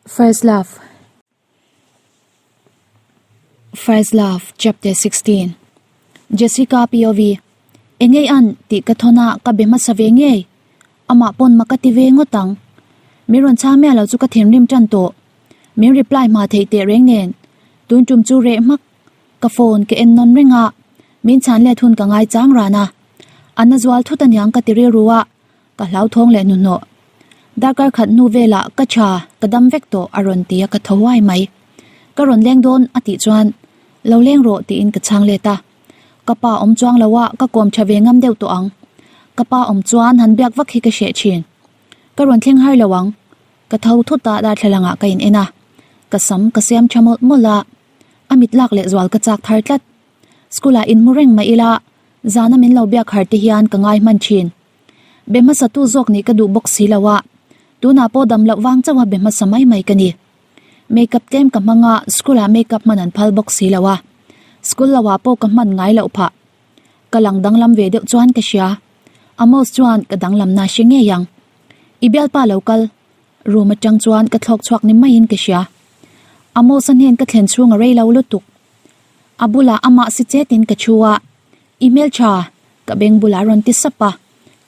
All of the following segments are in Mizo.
First Love First Love Chapter 16 Jessica POV Engei an tih ka thawn a ka be hmasa ve ngei amah pawn mak a ti ve ngawt ang min rawn chhang miah lo chu ka thinrim tan tawh min reply hma theih teh reng nen tun tum chu reh hmak ka phone ka en nawn reng a min chhan let hun ka ngai chang ran a a na zual thut aniang ka ti rilru a. Ka hlauthawng leh hnuhnawh. Darkar khat hnu velah ka tha, ka dam vek tawh a rawn ti a ka tho huai mai. Ka rawn leng dawn a tih chuan lo leng rawh tiin ka chhang let a. Ka pa awm chuang lo a ka kawm tha ve ngam deuh tawh ang. Ka pa awm chuan han biak vak hi ka hreh thin. Ka rawn thleng har lo ang. Ka tho thut a darthlalang ah ka in en a. Ka sam ka siam tha mawlh mawlh a. A mit lak leh zual ka chak thar tlat. School ah inhmu reng mah ila zana min lo biak har te hian ka ngai hman thin. Be hmasa tu zawk nih ka duh bawk si lo a, tunah pawh dam loh vang chauha be hmasa mai mai ka ni. Makeup tlem ka hmang a, school ah makeup hman an phal bawk si lo a, school lo ah pawh ka hman ngai loh phah. Ka lang danglam ve deuh chuan ka hria. Amos chuan ka danglamna hre ngei ang. I bialpa lo kal, room atang chuan ka thlawk chhuak ni maiin ka hria. Amos a hnen ka thlen chhung a rei lo lutuk. A bulah amah si chetin ka thu a, I hmeltha, ka beng bulah rawn ti sap a,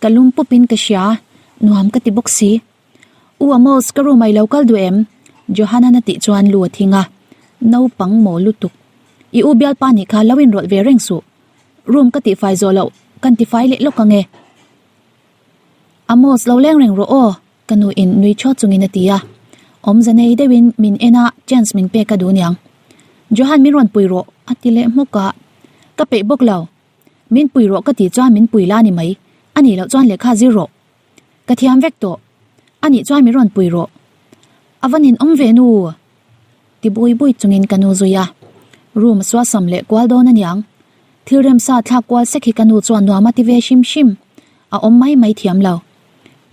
ka lum pup in ka hria, nuam ka ti bawk si. U Amos, ka room ah i lo kal duh em? Johanan a tih chuan lu a thing a, naupang maw lutuk. I u bialpa nih kha lo inrawlh ve reng suh. Room ka tihfai zawh loh, kan tifai leh lawk ang e. Amos, lo leng reng rawh aw, ka nu in nui chawt chungin a ti a, awmze nei deuhin min en a, chance min pek a duh niang. Johan min rawn pui rawh a ti leh hmuk a, ka peih bawk lo. Min pui rawh ka tih chuan min pui la ni mai, a nih loh chuan lehkha zir rawh. Ka thiam vek tawh, a nih chuan min rawn pui rawh. A va nin awm ve nu ti bui bui chungin ka nu zui a, room a suasam leh kual dawn aniang. Thil remsa thlak kual sek hi ka nu chuan nuam a ti ve hrim hrim, a awm mai mai thiam lo.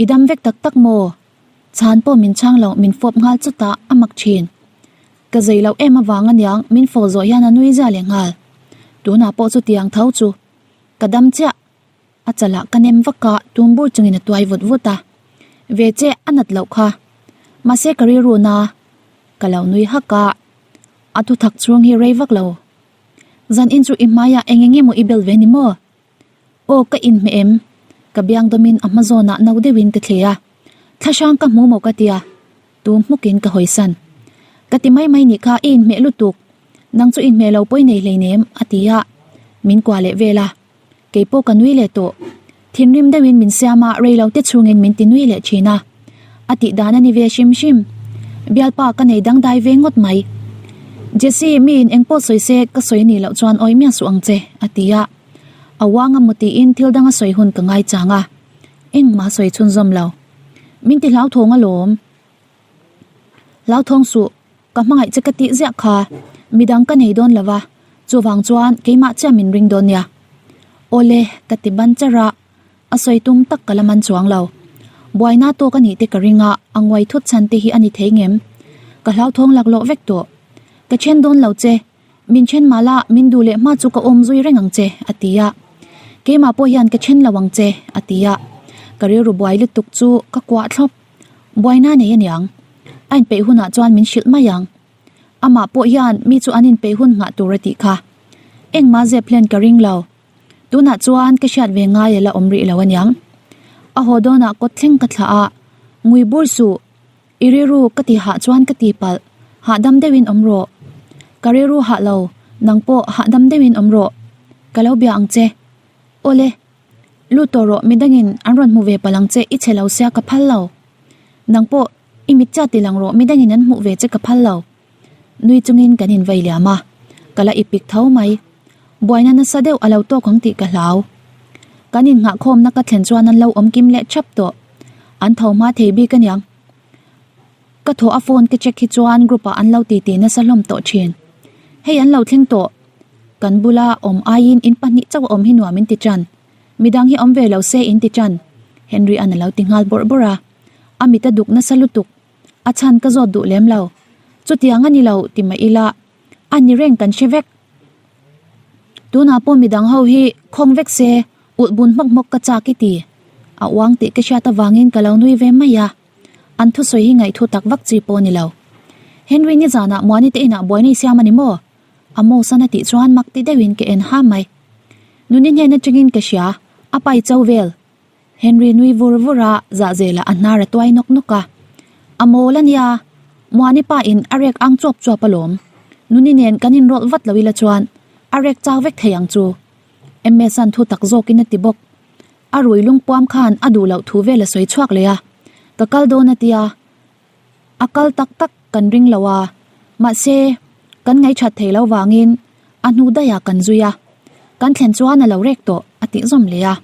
I dam vek tak tak maw? Chhan pawh min chhang lo min fawp nghal chutah a mak thin. Ka zei loh em avang aniang min fawh zawh hian a nui zia leh nghal. Tunah pawh chutiang tho chu ka dam chiah. A chalah ka nem vak a, tum bur chungin a tuai vut vut a. Ve che a nat loh kha. Mahse ka rilru na ka lo nui hak a, a thuthak chhung hi rei vak lo. Zan in chu i hmaiah eng eng emaw i bel ve ni maw? Aw ka inhmeh em? Ka biang dawmin a hma zawnah no deuhin ka thle a, thlahrang ka hmu maw ka tia, tu hmukin ka hawisan. Ka ti mai mai nih kha i inhmeh lutuk, nang chu inhmeh lo pawi nei hleinem a ti a, min kuah leh vel a, keipawh ka nui leh tawh. Thinrim deuhin min siam a, rei lo te chhungin min ti nui leh thin a, a tih dan a ni ve hrim hrim. Bialpa ka nei dangdai ve ngawt mai. Jessie, miin engpawh sawi se ka sawi nih loh chuan awi miah suh ang che, a ti a. A uang a maw tiin thil danga sawi hun ka ngai chang a, engmah sawi chhunzawm lo. Min ti hlauthawng alawm. Hlauthawng suh, ka hmangaih che ka tih ziah kha midang ka nei dawn lo va, chuvang chuan keimah chiah min ring dawn nia. Awle, ka ti ban char a, a sawi tum tak ka la man chuang lo. Buaina tawk a nih te ka ring a, a nguai thut chhan te hi a ni thei ngem? Ka hlauthawng laklawh vek tawh. Ka then dawn lo che. Min then mah la, min duh leh hma chu ka awm zui reng ang che, a ti a. Keimah pawh hian ka then lo ang che, a ti a. Ka rilru buai lutuk chu ka kuah thlawp. Buaina nei aniang. A inpeih hunah chuan min hrilh mai ang. Amah pawh hian mi chu an inpeih hun nghah tur a tih kha. Engmah zep hlen ka ring lo. Tunah chuan ka hriat ve ngai a la awm rih lo aniang. A haw dawnah kawt thleng ka thlah a, ngui bur suh. I rilru ka ti hah chuan ka ti palh, hahdam deuhin awm rawh. Ka rilru hah lo, nang pawh hahdam deuhin awm rawh. Ka lo bia ang che. Awle, lut tawh rawh midangin an rawn hmu ve palh ang che i chhe lo sia ka phal lo. Nang pawh i mit chiah ti lang rawh midangin an hmuh ve che ka phal lo. Nui chungin kan invei liam a, ka la ipik tho mai. Buaina nasa deuh a lo tawk ang tih ka hlau. Kan innghahkhawmna ka thlen chuan an lo awm kim leh thap tawh. An tho hma thei bik aniang. Ka thaw a phone ka check hi chuan group ah an lo titi nasa hlawm tawh thin. Hei an lo thleng tawh. Kan bula awm aiin in pahnih chauh a awm hi nuam in ti tan. Midang hi awm ve lo se in ti tan. Henry an a lo ti nghal bawrh bawrh a. A mit a duk nasa lutuk. A chhan ka zawt duh lem lo. Chutiang a ni lo ti mah ila a ni reng kan hre vek. Tunah pawh midang ho hi khawng vek se ulh bun hmawk hmawk ka chak i ti. A uang tih ka hriat avangin ka lo nui ve mai a. An thusawi hi ngaihthu tak vak chi pawh a ni lo. Henry nizanah Muani te inah buaina i siam a ni maw? Amos-an a tih chuan mak ti deuhin ka en ha mai. Nuni hnen atangin ka hria, a pai cho vel. Henry nui vur vur a, zahzelah a hnar a tuai nawk nawk a. A mawl a nia, Muani pa in a rek ang chuap chuap alawm. Nuni nen kan inrawlh vat lo ila chuan a rek chau vek thei ang chu. MS-a'n thu tak zawkin a ti bawk. A rui lungpuam khan a duh loh thu vel a sawi chhuak leh a, ka kal dawn a tia, a kal tak tak kan ring lo a, mahse kan ngaihṭhat thei lo vangin a hnu daihah kan zui a, kan thlen chuan a lo rek tawh a tih zawm leh a,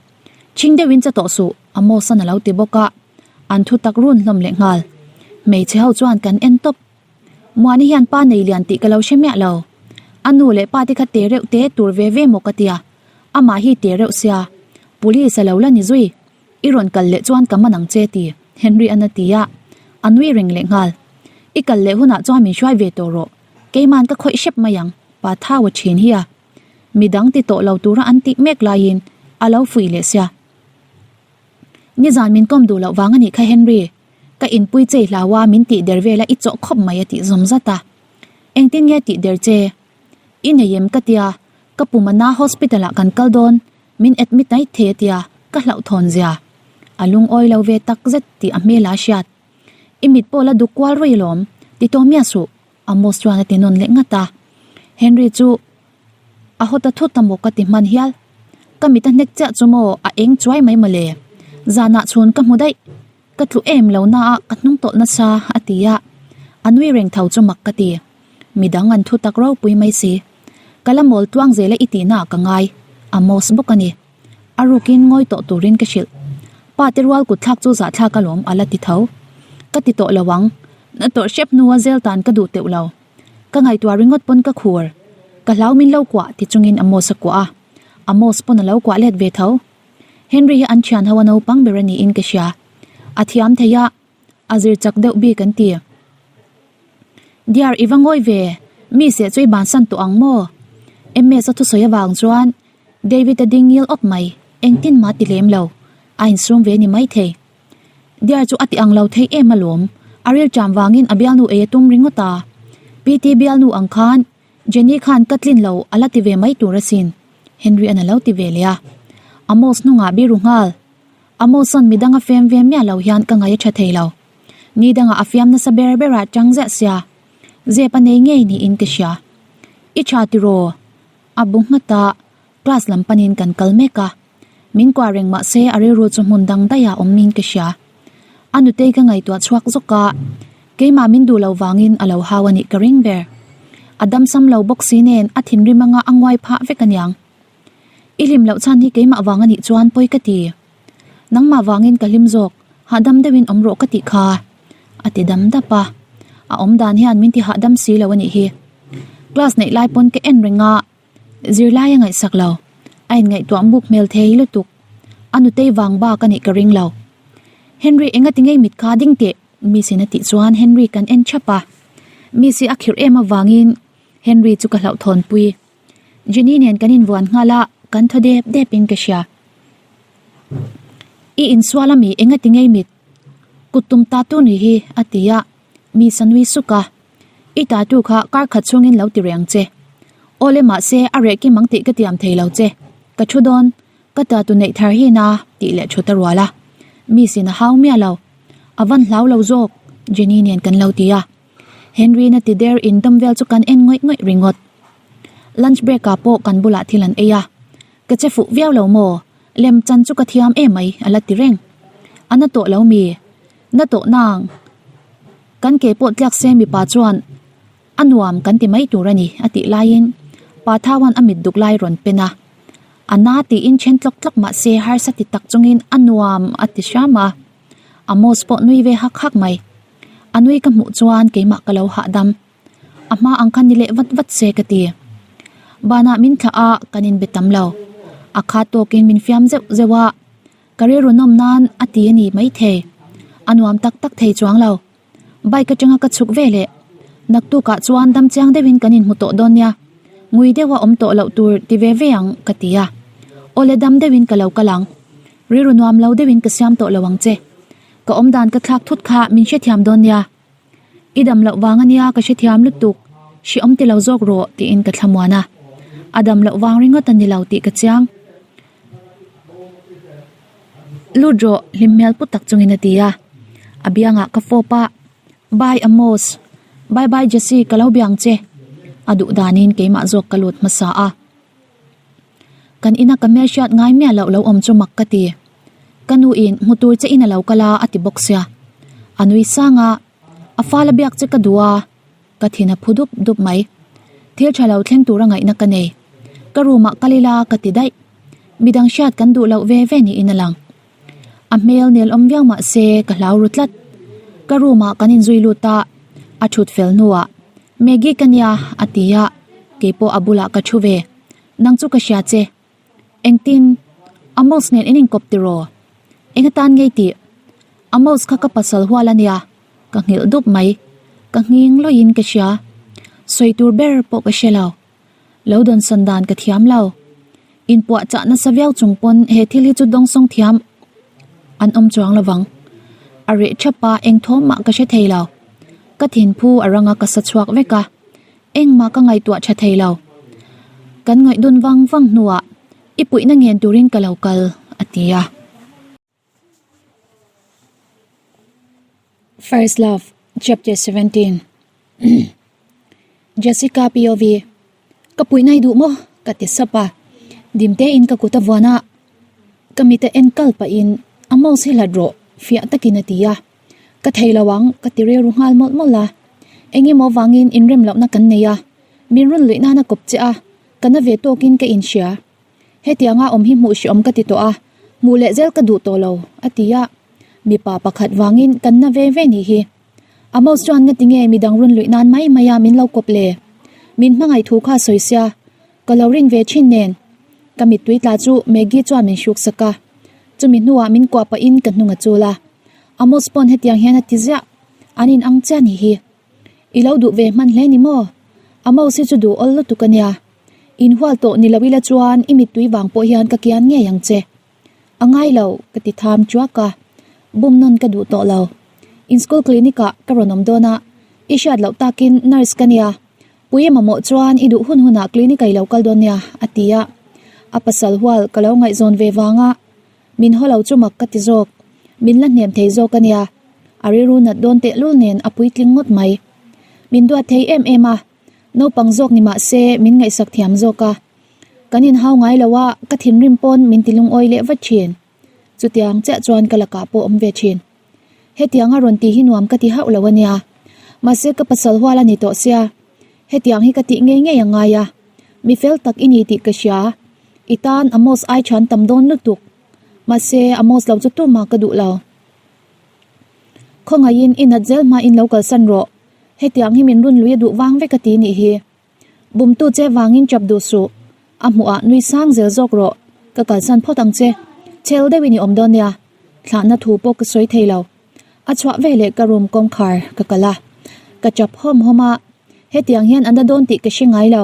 chhing deuhin che tawh suh Amos-a'n a lo ti bawk a, an thu tak run hlawm leh nghal. Hmeichhe ho chuan kan en tawp. Muani hian pa nei lian tih ka lo hre miah lo. A nu leh pa te kha te reuh te tur ve ve maw ka tia. Amah hi te reuh sia. Police a lo la ni zui. I rawn kal leh chuan ka man ang che ti Henry an a ti a. A nui reng leh nghal. I kal leh hunah chuan min hruai ve tawh rawh. Keiman ka khawih hrep mai ang pa thau a thin hi a. Midang ti tawh lo tura an tih mek laiin a lo fuih leh sia. Nizan min kawm duh loh vang a nih kha Henry. Ka inpui chei hlau a min tih der vel a i chawh khawp mai a tih zawm zat a. Engtin nge tih der che? I nei em ka tia, ka pum a na hospital ah kan kal dawn, min admit mai thei a tia, ka hlauhthawn zia. A lungawi lo ve tak zet tih a hmel a hriat. I mit pawh la duk kual ruih alawm, ti tawh miah suh, Amos chuan a ti nawn leh ngat a. Henry chu A haw ta thut a maw ka ti hman hial. Ka mit a hnek chiah chu maw a eng chuai mai mawle. Zanah chhun ka hmu daih. Ka tlu em lo na a ka hnung tawlh nasa a ti a. A nui reng tho chu mak ka ti. Midang an thu tak ropui mai si. Ka la mawl tluang zel a i tihna ah ka ngai. Amos bawk a ni. A rukin ngawi tawh turin ka hrilh. Pa te rual kut thlak chu zahthlak alawm a la ti tho. Ka ti tawh lo ang. Na tawrh hrep hnua zel tan ka duh teuh lo. Ka ngaihtuah ringawt pawn ka khur. Ka hlau min lo kuah ti chungin Amos a kuah a. Amos pawn a lo kuah let ve tho. Henry hi an thian ho a naupang ber a niin ka hria. A thiam thei a, a zir chak deuh bik an ti. Dear i va ngawi ve, mi seh chu i bansan tawh ang maw? MS a thusawi avang chuan David a ding ngil awp mai, engtin mah ti lem lo. A insum ve ni maithei. Dear chu a ti ang lo thei em alawm, a ril ṭam vangin a bialnu ei a tum ringawt a. PT bialnu ang khan Jenny khan ka tlin lo a la ti ve mai tur asin, Henry-a'n a lo ti ve leh a. Amos hnungah biru nghal. Amos-a'n midang a fem ve miah lo hian ka ngaih a ṭha thei lo. Ni dangah a fiam nasa ber berah ṭang ziah sia, zep a nei ngei niin ka hria. I ṭha tiraw? A bu nghat a, class lam panin kan kal mek a. Min kuah reng mah se a rilru chu hmun dang daih ah awm in ka hria. A nutei ka ngaihtuah chhuak zawk a, keimah min duh lo vangin a lo hau a nih ka ring ber. A damsam lo bawk si nen a thinrim anga a nguai phah vek aniang. I hlim loh chhan hi keimah vang a nih chuan pawi ka ti. Nangmah vangin ka hlim zawk, hahdam deuhin awm rawh ka tih kha. A ti dam dap a, a awm dan hian min ti hahdam si lo a nih hi. Class neih lai pawn ka en reng a. Zirlai a ngaihsak lo. A inngaihtuah muk hmel thei lutuk. A nutei vang bak a nih ka ring lo. Henry enga ti ngei mit kha ding teh? Miss in a tih chuan Henry kan en thap a. Miss hi a khirh em avangin Henry chu ka hlauhthawn pui. Jenny nen kan invuan nghal a, kan thaw dep dep in ka hria. I insual ami enga ti ngei mit? Kut tum ta tu ni hi a ti a, Miss a nui suk a. I tattoo kha kar khat chhungin lo ti reng che. Awle mahse a reh kim ang tih ka tiam thei lo che. Ka thu dawn, ka tattoo neih thar hi na tih leh thut a rual a. Miss in a hau miah lo. A van hlau lo zawk, Jenny nen kan lo ti a. Henry na ti der in dawm vel chu kan en ngawih ngawih ringawt. Lunch break ah pawh kan bulah thil an ei a. Ka che fuh viau lo maw? Lem chan chu ka thiam emai a la ti reng. A na tawh lo mi? Na tawh nang. Kan ke pawh tliak se mipa chuan a nuam kan ti mai tur a ni a tih laiin Pa Thauan a mit duk lai rawn pen a. A na tiin then tlawk tlawk mah se harsa ti tak chungin a nuam a ti hram a. Amos pawh nui ve hak hak mai. A nui ka hmuh chuan keimah ka lo hahdam. A hma ang kha ni leh vat vat se ka ti. Banah min thlah a kan inbe tam lo. A khat tawkin min fiam zeuh zeuh a. Ka rilru nawm nan a ti a ni maithei. A nuam tak tak thei chuang lo. Bike atanga ka chhuk ve leh. Naktukah chuan dam chiang deuhin kan inhmu tawh dawn nia. Ngui deuha awm tawh loh tur ti ve ve ang ka ti a. Awle dam deuhin ka lo kal ang. Rilru nuam lo deuhin ka siam tawh lo ang che. Ka awm dan ka thlak thut kha min hrethiam dawn nia. I dam loh vang ania ka hrethiam lutuk, hrehawm ti lo zawk rawh tiin ka thlamuan a. A dam loh vang ringawt a ni lo tih ka chiang. Lut rawh hlim hmel pu tak chungin a ti a. A biangah ka fawp a, Bye Amos, bye bye Jessie ka lo biang che. A duh danin keimah zawk ka lut hmasa a. Kan ina ka hmelhriat ngai miah loh lo awm chu mak ka ti. Ka nu in hmu tur che in a lo kal a a ti bawk sia. A nui sang a, a fal a biak che ka duh a, ka thin a phu dup dup mai. Thil tha lo thleng tur a ngaihna ka nei. Ka room ah kal ila ka ti daih. Midang hriat kan duh loh ve ve niin a lang. A hmel nel awm viau mah se ka hlau ru tlat. Ka room ah kan inzui lut a, a thut fel hnuah Maggie ka nia a ti a, keipawh a bulah ka thu ve. Nang chu ka hria che. Engtin? Amos nen in inkawp tiraw? Eng atan ngei tih? Amos kha ka pasal hual a nia, ka nghilh dup mai. Ka nghing lawiin ka hria. Sawi tur ber pawh ka hre lo. Lo dawnsawn dan ka thiam lo. Inpuah chah nasa viau chung pawn he thil hi chu dawngsawng thiam an awm chuang lo vang. A reh thap a, eng thawm mah ka hre thei lo. Ka thinphu a rang a ka sa chhuak vek a, engmah ka ngaihtuah tha thei lo. Kan ngaihdun vang vang hnuah i puihna ngen turin ka lo kal, a ti a. First Love Chapter 17 Jessica POV Ka puihna i duh maw? ka ti sap a, dimte in ka kut a vuan a, ka mit a en kal pahin a mouse hi hlat rawh fiah takin a ti a, ka thei lo ang ka ti rilru nghal mawlh mawlh a, engemaw vangin inrem lohna kan nei a, min rawn luih nan a kawp che a, ka na ve tawkin ka inhria. Hetianga awm hi hmuh hreawm ka ti tawh a, hmuh leh zel ka duh tawh lo, a ti a. Mipa pakhat vangin kan na ve ve nih hi. Amos chuan nga tinge midang run luih nan mai mai a min lo kawp le? Min hmangaih thu kha sawi sia, ka lo rin ve thin nen. Ka mittui tla chu Maggie chuan min hruk sak a. Chumi hnuah min kuah pahin ka hnung a chul a. Amos pawn hetiang hian a ti ziah, an in ang chiah nih hi. I lo duh ve hman hle ni maw? Amos hi chu duh awl lutuk a nia. Inhual tawh ni lo ila chuan i mittui vang pawh hian ka kian ngei ang che. A ngai lo, ka ti tham chuak a. Bum nawn ka duh tawh lo. In school clinic ah ka rawn awm dawn a, i hriat loh takin nurse ka nia. Pui i mamawh chuan i duh hun hunah clinic ah i lo kal dawn nia, a ti a. A pasal hual ka lo ngaihzawn ve vanga min haw lo chu mak ka ti zawk. Min la hnem thei zawk a nia. A rilru nat dawn tehlul nen a puitling ngawt mai. Min duat thei em em a. Naupang zawk ni mah se min ngaihsak thiam zawk a, kan inhau ngai lo a, ka thinrim pawn min ti lungawi leh vat thin. Chutiang chiah chuan ka lakah pawh awm ve thin. Hetiang a rawn tih hi nuam ka ti hauh lo a nia. Mahse ka pasal hual a ni tawh sia, hetiang hi ka tih ngei ngei a ngai a. Mi fel tak i ni tih ka hria, i tan Amos ai thian tam dawn lutuk. Mahse Amos lo chu tumah ka duh lo. Khawngaihin i nat zel hmain lo kalsan rawh. Hetiang hi min run lui a duh vang vek a ti nih hi. Bumtu che vangin chap duh suh. A hmuhah nui sang zel zawk rawh. Ka kalsan phawt ang che. Chhel deuhin i awm dawn nia. Thlahna thu pawh ka sawi thei lo. A chhuah ve leh ka room kawngkhar ka kal a. Ka chap hawm hawm a. Hetiang hian an la dawn tih ka hre ngai lo.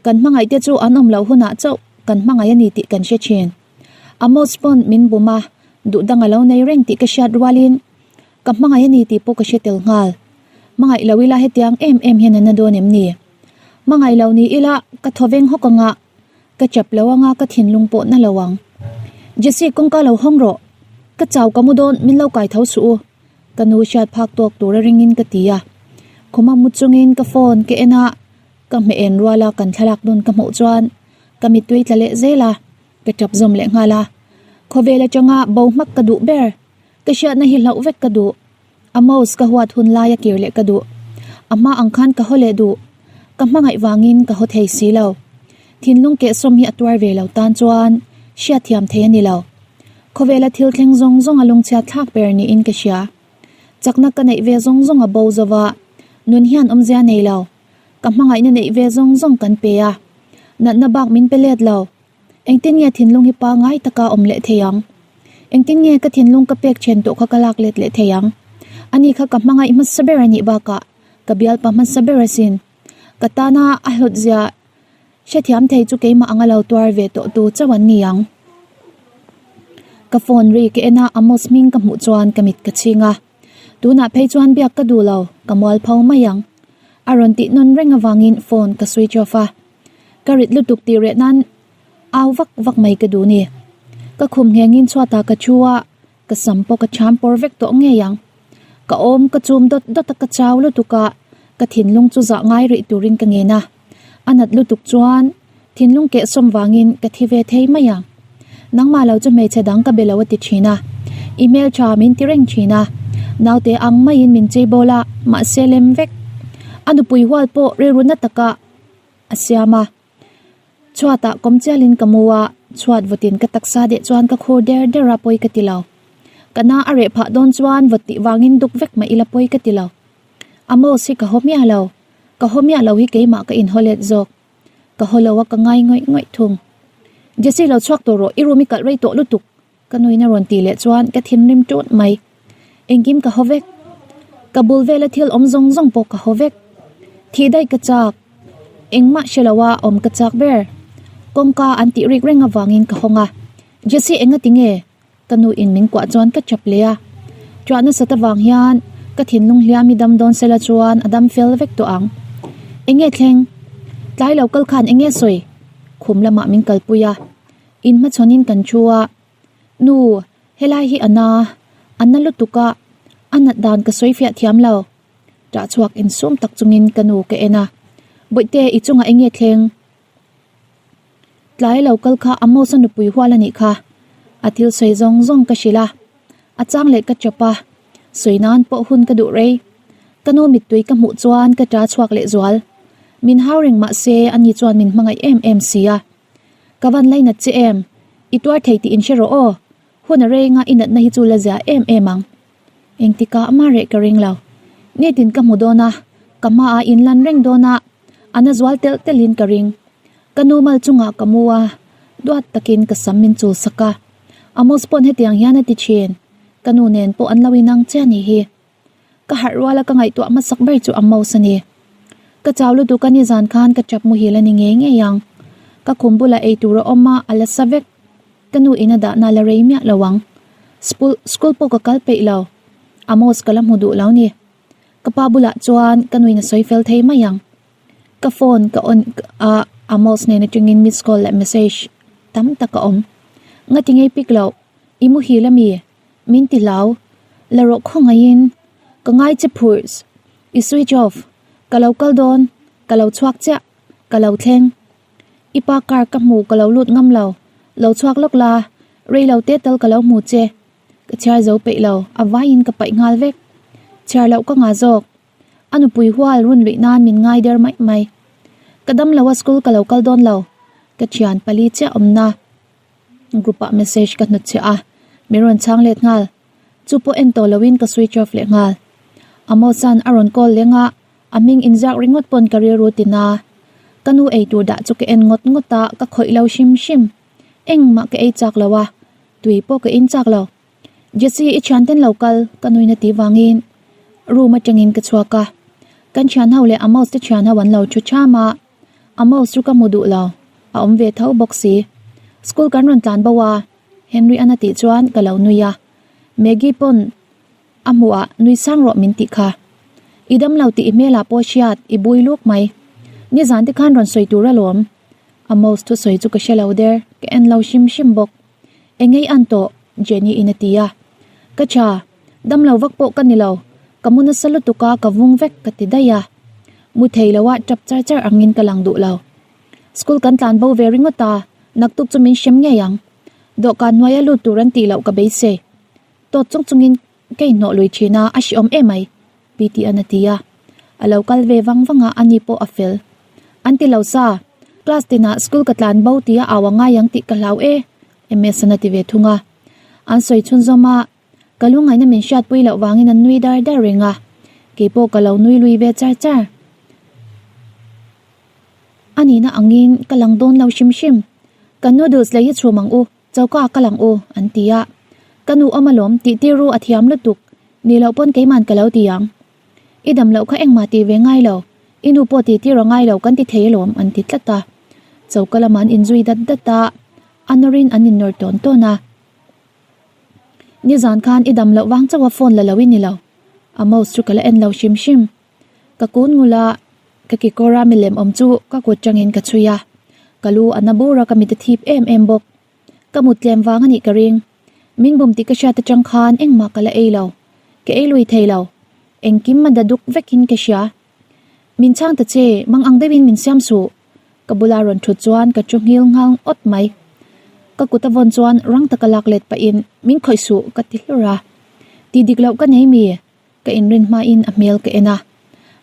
Kan hmangaih te chu an awm loh hunah chauh kan hmangaih a ni tih kan hre thin. Amos pawn min bum a, duh dang a lo nei reng tih ka hriat rualin ka hmangaih a ni tih pawh ka hre tel nghal. Hmangaih lo ila hetiang em em hian a na dawn em ni? Hmangaih lo ni ila ka thaw veng hawk anga, ka chap lo anga ka thinlung pawh na lo ang. Jessie kawngka lo hawng rawh, ka chau ka mu dawn min lo kai tho suh u. Ka nu hriat phak tawk tura ringin ka ti a. Khuma mu chungin ka phone ka en a. Ka hmeh en rual a kan thlalak dun ka hmuh chuan ka mittui tla leh zel a, ka tap zawm leh nghal a. Khawvel atanga bo hmak ka duh ber, ka hriatna hi hlauh vek ka duh. Amos ka huat hun lai a kir leh ka duh. A hma ang khan ka haw leh duh. Ka hmangaih vangin ka haw thei si lo. Thinlung kehsawm hi a tuar ve lo tan chuan hriatthiam thei a ni lo. Khawvela thil thleng zawng zawng a lungchhiat thlak ber niin ka hria. Chakna ka neih ve zawng zawng a bo zova, nun hian awmzia nei lo. Ka hmangaihna neih ve zawng zawng kan pe a, natna bak min pe let lo. Engtin nge thinlung hi pangai taka awm leh thei ang? Engtin nge ka thinlung ka pek then tawh kha ka lak let leh thei ang? Ani kha ka hmangaih hmasa ber a nih bakah ka bialpa hmasa ber asin. Ka tana a hlawt zia hrethiam thei chu keimah anga lo tuar ve tawh tu chauh an ni ang. Ka phone ri ka en a, Amos hming ka hmuh chuan ka mit ka chhing a. Tunah phei chuan biak ka duh lo, ka mual pho mai ang. A rawn tih nawn reng avangin phone ka switch off a. Ka rit lutuk tih reh nan au vak vak mai ka duh ni. Ka khum nghengin chhuatah ka thu a, ka sam pawh ka cham pawr vek tawh ngei ang. Ka awm ka chum dawt dawt a ka chau lutuk a, ka thinlung chu zah ngai rih turin ka ngen a. A nat lutuk chuan thinlung kehsawm vangin ka thi ve thei mai ang. Nangmah lo chu hmeichhe dang ka be lo a ti thin a. I hmeltha min ti reng thin a. Naute ang maiin min chei bawl a, mahse lem vek. A nupui hual pawh rilru na taka a siam a. Chhuatah kawm chialin ka mu a, chhuat vawtin ka taksa deh chuan ka khur der der a pawi ka ti lo. Ka na a reh phah dawn chuan vawt tih vangin duk vek mah ila pawi ka ti lo. Amos hi ka haw miah lo. Ka haw miah lo hi keimah ka inhaw let zawk. Ka haw lo a ka ngai ngawih ngawih thung. Jessie lo chhuak tawh rawh, i room i kalh rei tawh lutuk. Ka nuin a rawn tih leh chuan ka thinrim tut mai. Engkim ka haw vek. Ka bul vela thil awm zawng zawng pawh ka haw vek. Thih daih ka chak. Engmah hre lo a awm ka chak ber. Kawngka an tih rik reng avangin ka hawng a. Jessie enga ti nge? Ka nu in min kuah chuan ka chap leh a. Chhuah nasat avang hian ka thinlung hliam hi dam dawn sela chuan a dam fel vek tawh ang. Enge thleng? Tlai lo kal khan enge sawi? Khum lamah min kalpui a. In hmachhawn in kan thu a. Nu, helai hi a na, a na lutuk a, a nat dan ka sawi fiah thiam lo. Ṭah chhuak insum tak chungin ka nu ka en a. Bawihte, i chungah enge thleng? Tlai lo kal kha Amos-a nupui hual a nih kha. A thil sawi zawng zawng ka hrilh a, a chang leh ka chawp a, sawi nan pawh hun ka duh rei. Ka nu mittui ka hmuh chuan ka ṭa chhuak leh zual. Min hau reng mah se ani chuan min hmangaih em em si a. Ka van lainat che em? I tuar thei tih inhre rawh aw. Hun a renga i natna hi chu la zia em em ang. Engtikah mah reh ka ring lo. Nitin ka hmu dawn a, ka hmaah in lan reng dawn a, a na zual telh telhin ka ring. Ka nu mal chungah ka mu a, duat takin ka sam min chul sak a. Amos pawn hetiang hian a ti thin, ka nu nen pawh an lo inang chiah ni hi. Ka harh ruala ka ngaihtuah hmasak ber chu Amos a ni. Ka chau lutuk a nizan khan ka chap muhil a ni ngei ngei ang. Ka khum bulah eitur a awm a, a la sa vek. Ka nu in a dahna la rei miah lo ang. Spul school pawh ka kal peih lo. Amos ka la hmu duh lo ni. Ka pa bulah chuan ka nuin a sawi fel thei mai ang. Ka phone ka on a Amos nen atangin miss call leh message tam tak a awm. Ngati ngei pik loh, i muhil ami? Min ti hlau. La rawh khawngaihin. Ka ngai che phurh. I switch off. Ka lo kal dawn. Ka lo chhuak chiah. Ka lo thleng. I pa car ka hmu ka lo lut ngam lo, lo chhuak lawk la, rei lo te tal ka lo hmu che. Ka chhiar zo peih lo, a vaiin ka paih nghal vek. Chhiar loh ka ngah zawk. A nupui hual run luih nan min ngai der mai mai. Ka dam lo a school ka lo kal dawn lo, ka thian pali chiah awmna group ah message ka hnutchhiah a, min rawn chhang let nghal. Chu pawh en tawh loin ka switch off leh nghal. Amos-a'n a rawn call leng a, A hming inziak ringawt pawn ka rilru ti na. Ka nu ei tur dah chu ka en ngawt ngawt a, ka khawih lo hrim hrim. Engmah ka ei chak lo a, tui pawh ka in chak lo. Jessie i thian ten lo kal, ka nuin a ti vangin room atangin ka chhuak a. Kan thian ho leh Amos te thian ho an lo thu cham a, Amos chu ka hmu duh lo, a awm ve tho bawk si. School kan rawn tlan bo a, Henry an a tih chuan ka lo nui a. Maggie pawn A hmuhah nui sang rawh min tih kha. I dam lo tih i hmelah pawh hriat i bui luk mai. Nizan te khan rawn sawi tur alawm. Amos thusawi chu ka hre lo der, ka en lo hrim hrim bawk. Engei an tawh? Jenny in a ti a. Ka tha, dam lo vak pawh ka ni lo. Ka mu nasa lutuk a ka vung vek ka ti daih a. Mu thei lo ah tap char char angin ka lang duh lo. School kan tlan bo ve ringawt a, naktuk chu min hrem ngei ang. Dawhkan hnuaia lut tur an tih loh ka beisei. Tawt chung chungin ka inhnawh lui thin a, a hreawm em mai, Pitian a ti a. A lo kal ve vang vang a, ani pawh a fel. An ti lo sa, class tinah school ka tlan bo tia au a ngai ang tih ka hlau e, Emerson a ti ve thung a. An sawi chhunzawm a, ka lungngaihna min hriatpui loh vangin an nui dar dar reng a, keipawh ka lo nui lui ve char char. A nihna angin ka lang dawn lo hrim hrim, Kan noodles lei hi chhum ang u, Choka ka lang u, an ti a. Ka nu awm alawm, tih tir ru a thiam lutuk. Ni loh pawn keiman ka lo ti ang. I dam loh kha engmah tih ve ngai lo, i nu pawh tih tir a ngai lo kan ti thei alawm, an ti tlat a. Choka lamah an inzui dat dat a, a nawrin an innawr tawn tawn a. Nizan khan i dam loh vang chauha phone la lo i ni lo. Amos chu ka la en lo hrim hrim. Ka kun ngul a, ka kekawra milem awm chu ka kut tangin ka chhui a. Ka lu a na bur a ka mit a thip em em bawk. Ka mut tlem vang a nih ka ring. Min bum tih ka hriat atang khan engmah ka la ei lo. Ka ei lui thei lo. Engkim a da duk vekin ka hria. Min chhang ta che, mang ang deuhin min siam suh. Ka bula rawn thut chuan ka chu nghil nghal awt mai. Ka kut a vawn chuan rang taka lak let pahin min khawih suh ka ti hlur a. Tih dik loh ka nei mi? Ka inrin hmain a hmel ka en a.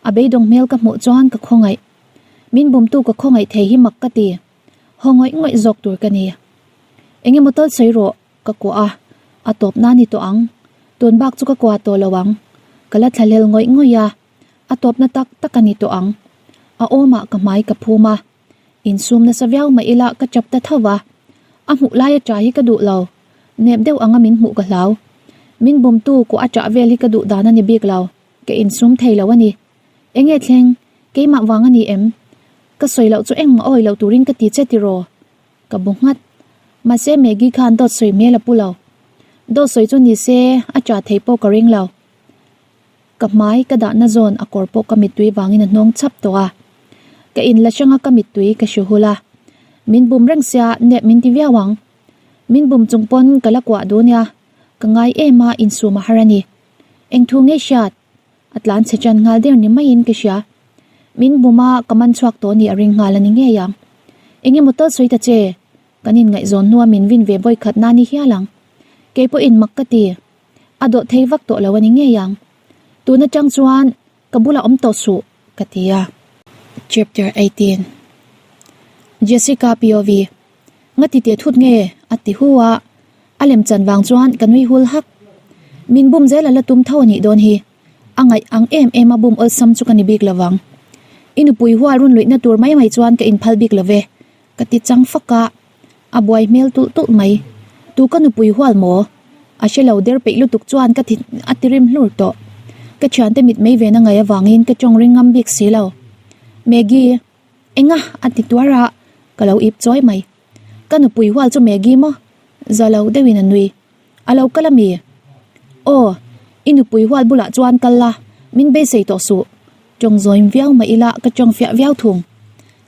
A beidawng hmel ka hmuh chuan ka khawngaih. Min bumtu ka khawngaih thei hi mak ka ti. Haw ngawih ngawih zawk tur ka ni. Eng emaw tal sawi rawh, ka kuah a, a tawp na ni tawh ang. Tun bak chu ka kuah tawh lo ang. Ka la thlahlel ngawih ngawih a, a tawpna tak tak a ni tawh ang. A awmah ka hmai ka phum a, insum nasa viau mah ila ka chap ta tho va. A hmuh laia ṭah hi ka duh lo, nep deuh anga min hmuh ka hlau. Min bumtu kuah a ṭah vel hi ka duh dan a ni bik lo, ka insum thei lo a ni. Enge thleng? Keimah vang a ni em? Ka sawi loh chu engmah awi loh turin ka ti che tiraw? Ka bu nghat. Mahse Maggie khan dawt sawi hmel a pu lo. Dawt sawi chu ni se a chah theih pawh ka ring lo. Ka hmai ka dahna zawn a kawr pawh ka mittui vangin a hnawng chap tawh a. Ka in la hranga ka mittui ka hru hul a. Min bum reng sia nep min ti viau ang. Min bum chung pawn ka la kuah duh nia. Ka ngai em a insum a har a ni. Engthu nge hriat? A tlan chhe ṭan nghal der ni maiin ka hria. Min bum a, ka man chhuak tawh nih a ring nghal a ni ngei ang. Eng emaw tal sawi ta che, kan inngaihzawn hnua min vin ve vawi khat na ni hial ang. Kei pawhin mak ka ti. A dawh thei vak tawh lo a ni ngei ang. Tun aṭang chuan ka bulah awm tawh suh, ka ti a. Chapter 18 Jessica POV Nga ti teh thut nge? a ti hu a, a lem chan vang chuan ka nui hul hak. Min bum zel a la tum tho a nih dawn hi. A ngaih ang em em a bum awlsam chu ka ni bik lo vang. I nupui hual run luihna tur mai mai chuan ka inphal bik lo ve, ka ti chang fak a. A buai hmel tulh tulh mai. Tu ka nupui hual maw? A hre lo der peih lutuk chuan ka ti a ti rim hlur tawh. Ka thiante mit mei ve na ngaih avangin ka tawng ring ngam bik si lo. Maggie. Enga? a ti tuar a, ka lo ip chawi mai. Ka nupui hual chu Maggie maw? Za lo deuhin a nui. A lo kal ami? Aw, i nupui hual bulah chuan kal la, min beisei tawh suh. Tawng zawim viau mah ila ka tawng fiah viau thung.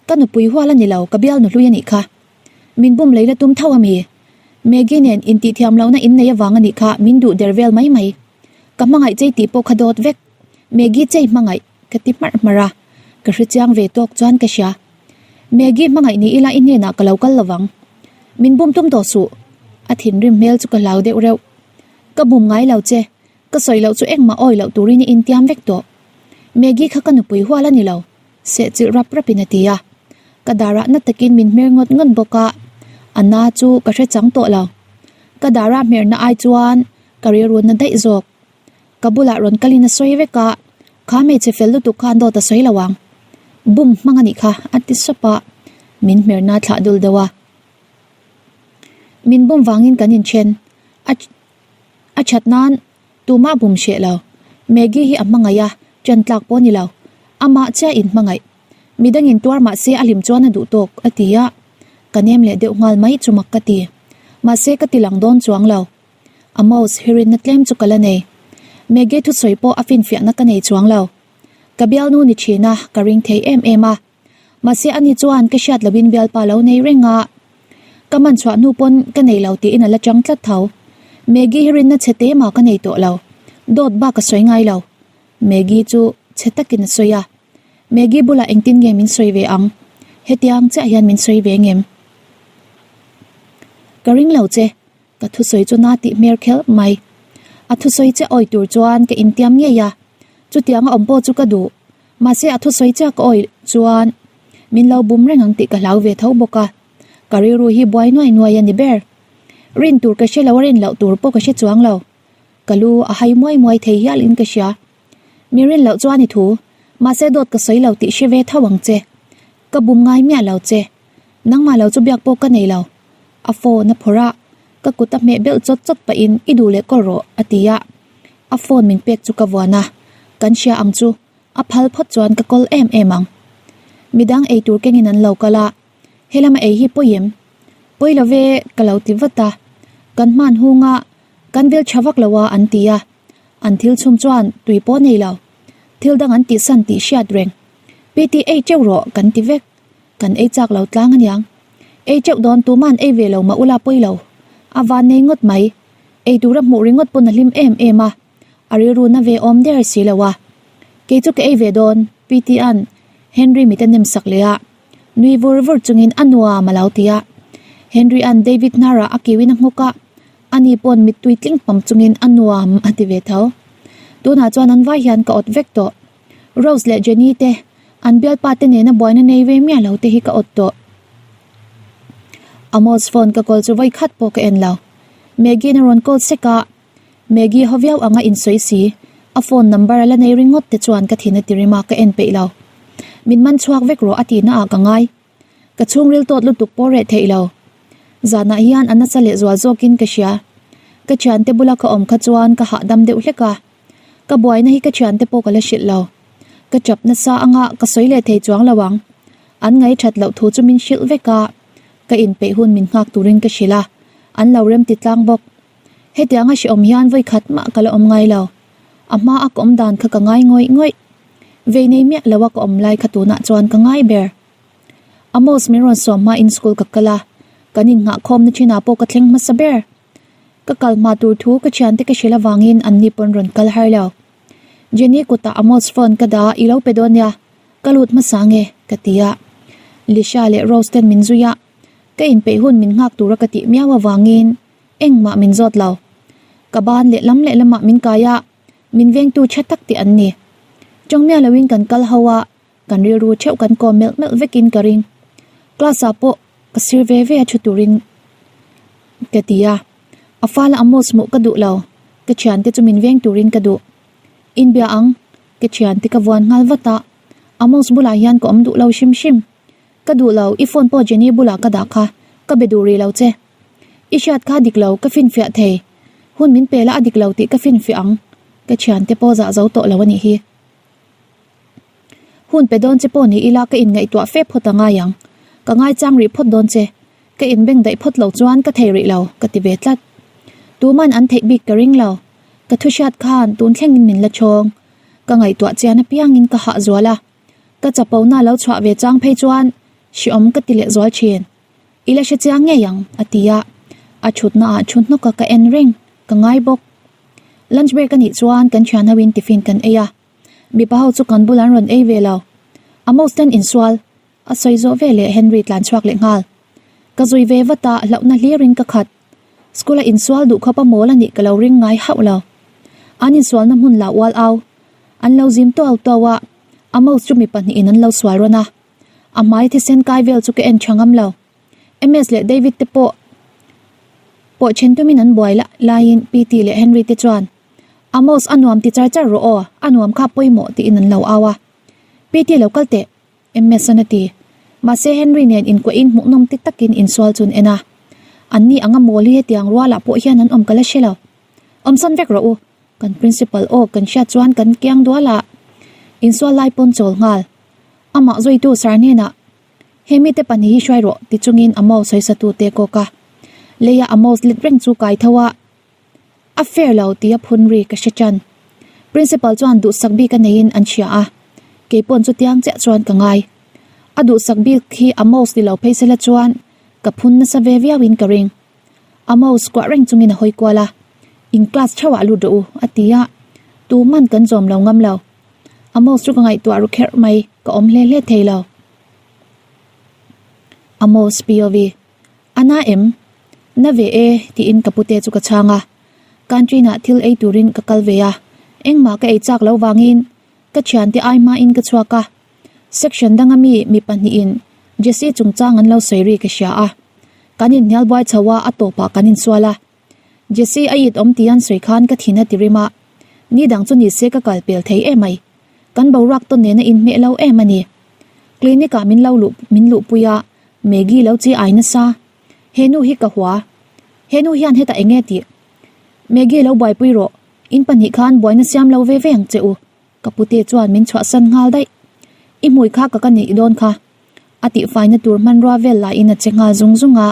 Ka nupui hual a ni lo, ka bial nuhlui a nih kha. Min bum lei la tum tho ami? Maggie nen intihthiam lohna in nei avang a nih kha min duh der vel mai mai. Ka hmangaih chei tih pawh kha dawt vek. Maggie chei hmangaih. Ka ti hmarh hmarh a, ka hre chiang ve tawk chuan ka hria. Maggie hmangaih ni ila i hnenah ka lo kal lovang. Min bum tum tawh suh. A thinrim hmel chu ka hlau deuh reuh. Ka bum ngai lo che, ka sawi loh chu engmah awi loh turin i intiam vek tawh. Maggie kha ka nupui hual a ni lo, sehchilh rap rapin a ti a. Ka darah na takin min hmer ngawt ngawt bawk a, a na chu ka hre chang tawh lo. Ka darah hmerna ai chuan ka rilru na daih zawk. Ka bulah rawn kalin a sawi vek a, kha hmeichhe fel lutuk khan dawt a sawi lo ang. Bum hmang a nih kha a ti sawp a, min hmerna thlah dul deuh a. Min bum vangin kan inthen a, a that nan tumah bum hreh lo. Maggie hi a hmangaih a, ṭan tlak pawh a ni lo. Amah chiah in hmangaih. Midangin tuar mah se a hlim chuan a duh tawk a ti a, ka nem leh deuh nghal mai chu mak ka ti. Mahse ka ti lang dawn chuang lo. Amos, hi rinna tlem chu ka la nei. Maggie thusawi pawh a finfiahna ka nei chuang lo. Ka bialnu ni thin a, ka ring thei em em a. Mahse ani chuan ka hriat loin bialpa lo nei reng a. Ka man chhuah hnu pawn ka nei lo tiin a la chang tlat tho. Maggie hi rinna chhe te mah ka nei tawh lo. Dawt bak a sawi ngai lo. Maggie chu chhe takin a sawi a. Maggie bulah engtin nge min sawi ve ang? Hetiang chiah hian min sawi ve ngem? Ka ring lo che. Ka thusawi chu na tih hmer khelh mai. A thusawi chiah awi tur chuan ka intiam ngei a, chutianga awm pawh chu ka duh. Mahse a thusawi chiah ka awi chuan min lo bum reng ang tih ka hlau ve tho bawk a. Ka rilru hi buai nuai nuai a ni ber. Rin tur ka hre lo a rin loh tur pawh ka hre chuang lo. Ka lu a hai muai muai thei hial in ka hria. Mi rin loh chuan i thu, mahse dawt ka sawi lo tih hre ve tho ang che. Ka bum ngai miah lo che. Nangmah lo chu biak pawh ka nei lo. A phone a phawrh a, ka kut a hmeh belh chawt chawt pahin i duh leh kaw rawh a ti a. A phone min pek chu ka vuan a, kan hria ang chu a phal phawt chuan ka kawl em em ang. Midang ei tur kengin an lo kal a, helama ei hi pawi em? Pawi lo ve ka lo ti vat a, kan hman hunga kan vil tha vak lo a an ti a. An thil chhum chuan tui pawh nei lo. Thil dang an tihsan tih hriat reng. PT ei teuh rawh kan ti vek. Kan ei chak lo tlang aniang. Ei teuh dawn tuman ei ve lo mah ula pawi lo. A van nei ngawt mai. Ei tura hmuh ringawt pawn a hlim em em a. A rilru na ve awm der si lo a. Kei chu ka ei ve dawn, PT-a'n Henry mit a nem sak leh a. Nui vur vur chungin a nuam a lo ti a. Henry-a'n David hnarah a kiuin a nghawk a. Ani pawn mittui tling pam chungin a nuam a ti ve tho. Tunah chuan an vai hian ka awt vek tawh. Rose leh Jenny te, an bialpa te nena buaina nei ve miah lo te hi ka awt tawh. Amos phone ka call chu vawi khat pawh ka en lo. Maggie-in a rawn call sek a, Maggie haw viau anga insawi si, a phone number a la nei ringawt te chuan ka thin a ti rim a, ka en peih lo. Min man chhuak vek rawh a tihna ah ka ngai. Ka chhungril tawt lutuk pawh reh theih lo. Zanah hian a nasa leh zual zawkin ka hria. Ka thiante bula ka awm kha chuan ka hahdam deuh hlek a. Ka buaina hi ka thiante pawh ka la hrilh lo. Ka chap nasa anga ka sawi leh thei chuang lo ang. An ngaithat loh thu chu min hrilh vek a. Ka inpeih hun min nghak turin ka hrilh a. An lo rem ti tlang bawk. Hetianga hrehawm hian vawi khat mah ka la awm ngai lo. A hma a ka awm dan kha ka ngai ngawih ngawih. Vei nei miah lo a ka awm lai kha tunah chuan ka ngai ber. Amos min rawn sawm hma in school ka kal a, kan innghah khawmna thinah pawh ka thleng hmasa ber. Ka kal hma tur thu ka thiante ka hrilh avangin an ni pawn rawn kal har lo. Jenny kutah Amos phone ka dah a, i lo pe dawn nia, ka lut hmasa nge ka ti a. Lisha leh Rose ten min zui a, ka inpeih hun min nghak tura ka tih miau avangin engmah min zawt lo. Ka ban lehlam lehlamah min kai a, min vengtu tha tak te an ni. Tawngmiah loin kan kal ho a, kan rilru theuh kan kawm melh melh vekin ka ring. Class ah pawh ka sir ve ve a thu turin ka ti a, a fala Amos hmuh ka duh lo, ka thiante chu min veng turin ka duh. Inbia ang, ka thiante ka vuan nghal vat a, Amos bulah hian ka awm duh lo hrim hrim. Ka duh lo, i phone pawh Jenny bulah ka dah kha, ka be duh rih lo che. I hriat kha dik lo, ka finfiah thei. Hun min pe la a dik lo tih ka finfiah ang, ka thiante pawh zah zo tawh lo a nih hi. Hun pe dawn che pawh ni ila ka inngaihtuah fe phawt a ngai ang. Ka ngaichang rih phawt dawn che. Ka inbeng daih phawt lo chuan ka thei rih lo, ka ti ve tlat. Tuman an theih bik ka ring lo. Ka thu hriat khan tun thlengin min la chhawng. Ka ngaihtuah chian apiangin ka hah zual a. Ka chapona lo chhuah ve chang phei chuan hriawm ka ti leh zual thin. I la hre chiang ngei ang, a ti a. A thutna ah thu hnawk a ka en reng, ka ngai bawk. Lunch break a nih chuan kan thian ho in tiffin kan ei a. Mipa ho chu kan bul an rawn ei ve lo. Amos ten insual a sawi zawh ve leh Henry tlan chhuak leh nghal. Ka zui ve vat a, hlauhna hlir in ka khat. School a insual duh khawp a mawl a nih ka lo ring ngai hauh lo. An insualna hmun la ual au. An lo zim tuau tuau a, Amos chu mi pahnihin an lo sual rawn a. A hmai thisen kai vel chu ka en tha ngam lo. MS leh David te pawh pawh then tumin an buai laiin PT leh Henry te chuan Amos a nuam ti char char rawh aw, a nuam kha pawimawh tiin an lo au a. PT lo kal teh, MS an a ti. Mahse Henry nen inkuahin hmuhnawm ti takin insual chu an en a. Anni anga mawl hi hetiang rualah pawh hian an awm ka la hre lo. Awmsawn vek rawh u, kan principal aw kan hriat chuan kan kiang dual a. Insual lai pawn chawl nghal. Amah zuitu sar hnenah, He mite pahnih hi hruai rawh ti chungin Amos sawisatu te kawk a. Leia Amos let reng chu kai tho a. A fair lo tih a phun ri ka hre tan. Principal chuan duhsak bik a neiin an hria a, kei pawn chutiang chiah chuan ka ngai. A duhsak bik hi Amos ni lo phei sela chuan ka phun nasa ve viauin ka ring. Amos kuah reng chungin a hawi kual a, In class theuhah lut rawh u, a ti a, tuman kan zawm lo ngam lo. Amos chu ka ngaihtuah ru kherh mai, ka awm hle hle thei lo. Amos POV. A na em? Na ve e, tiin ka pute chu ka chhang a. Canteen ah thil ei turin ka kal ve a, engmah ka ei chak lo vangin ka thiante ai hmain ka chhuak a. Section danga mi mi pahnihin Jessie chungchang an lo sawi ri ka hria a. Kan inhnial buai chho a, a tawpah kan insual a. Jessie a it awm tih an sawi khan ka thin a ti rim a, ni dang chu ni se ka kal pel thei em mai. Kan boruak tawn nena inhmeh lo em a ni. Clinic ah min lo luh min luhpui a, Maggie lo chi ai nasa. He nu hi ka hua. He nu hian hetah eng nge tih? Maggie lo buaipui rawh, in pahnih khan buaina siam lo ve ve ang che u. Ka pute chuan min chhuahsan nghal daih. I hmui kha ka ka neih dawn kha. A tihfaina tur hmanrua vel laiin a che nghal zung zung a.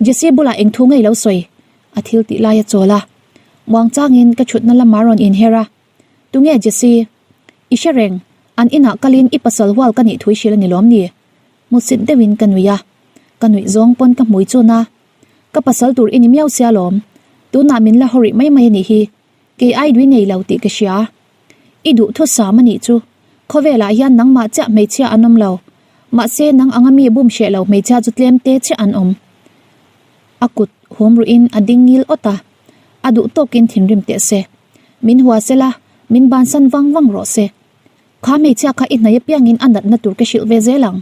Jessie bulah eng thu ngei lo sawi? A thil tih lai a chawl a. Muangchangin ka thutna lamah rawn inher a, Tunge Jessie? I hre reng, an inah kalin i pasal hual ka nih thui hrilh a ni lawm ni? Hmusit deuhin ka nui a, ka nuih zawng pawn ka hmui chun a, Ka pasal tur i ni miau sia lawm, tunah min la haw rih mai mai a nih hi, kei ai dui nei lo tih ka hria. I duh thusam a nih chu, khawvelah hian nangmah chiah hmeichhia an awm lo, mahse nang anga mi bum hreh lo hmeichhia chu tlem te chiah an awm. A kut hum ruhin a ding ngil awt a, a duh tawkin thinrim teh se. Min hua se la, min bansan vang vang rawh se. Kha hmeichhia kha i hnai apiangin a natna tur ka hrilh ve zel ang.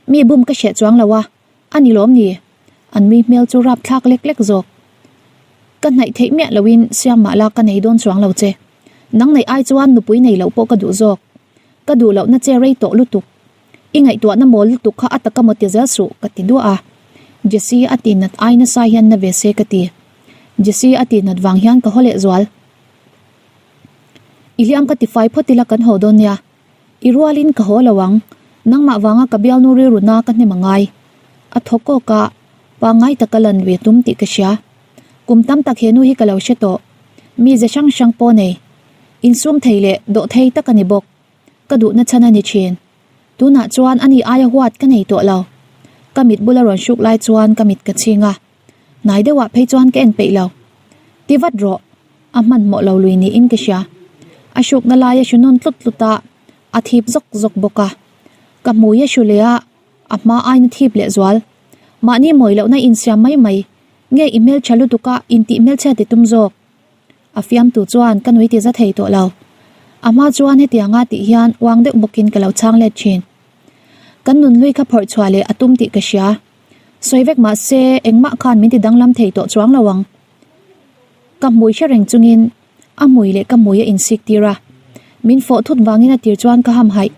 Mi bum ka hreh chuang lo a, a ni lawm ni? An nui hmel chu rap thlak lek lek zawk. Ka hnaih theih miah loin siam mah la ka nei dawn chuang lo che. Nang neih ai chuan nupui nei loh pawh ka duh zawk. Ka duh lohna che rei tawh lutuk. I ngaihtuahna mawl lutuk kha a taka maw ti zel suh ka ti duah a. Jessie a tih nat ai nasa hian na ve se ka ti. Jessie a tih nat vang hian ka haw leh zual. I hliam ka ti fai phawt ila kan haw dawn nia. I rualin ka haw lo ang. Nangmah vanga ka bialnu rilru na ka hnem a ngai. A thaw kawk a, pangngai taka lan ve tum tih ka hria. Kum tam tak he nu hi ka lo hre tawh. Mize hrang hrang pawh nei. Insum thei leh dawh thei tak a ni bawk. Ka duhna chhan a ni thin. Tunah chuan ani aia huat ka nei tawh lo. Ka mit bula rawn hruk lai chuan ka mit ka chhing a. Hnai deuhah phei chuan ka en peih lo. Ti vat rawh. A hmanhmawh lo lui niin ka hria. A hrukna lai a hru nawn tlut tlut a, a thip zawk zawk bawk a. Ka hmui a hru leh a, a hma aina thip leh zual. Mahni mawi lohna insiam mai mai. Nge i hmeltha lutuk a intih hmelchhia ti tum zawk. A fiamtu chuan ka nui ti za thei tawh lo. A hma chuan hetianga tih hian uang deuh bawkin ka lo chhang let thin. Kan nunhlui kha phawrh chhuah leh a tum tih ka hria. Sawi vek mah se engmah khan min ti danglam thei tawh chuang lo ang. Ka hmui hre reng chungin a hmui leh ka hmui a insik tir a. Min fawh thut vangin a tir chuan ka ham haih.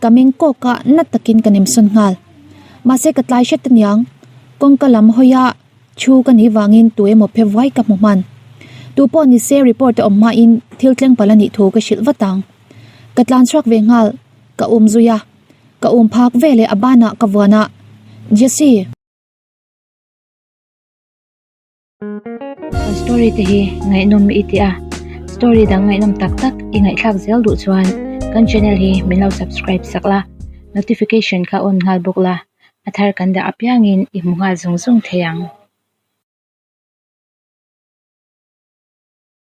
Ka meng kawk a na takin ka nemsawn nghal. Mahse ka tlai hret aniang. Kawngka lam hawi a. Thu ka nih vangin tu emaw phe vuai ka hmu hman. Tu pawh ni se report a awm hmain thil tleng palh a nih thu ka hrilh vat ang. Ka tlan chhuak ve nghal, ka um zui a. Ka um phak ve leh a banah ka vuan a, Jessie! Kan story te hi ngaihnawm i ti a, story dang ngaihnawm tak tak i ngaihthlak zel duh chuan kan channel hi min lo subscribe sak la, notification kha on nghal bawk la. A thar kan dah apiangin i hmu nghal zung zung thei ang.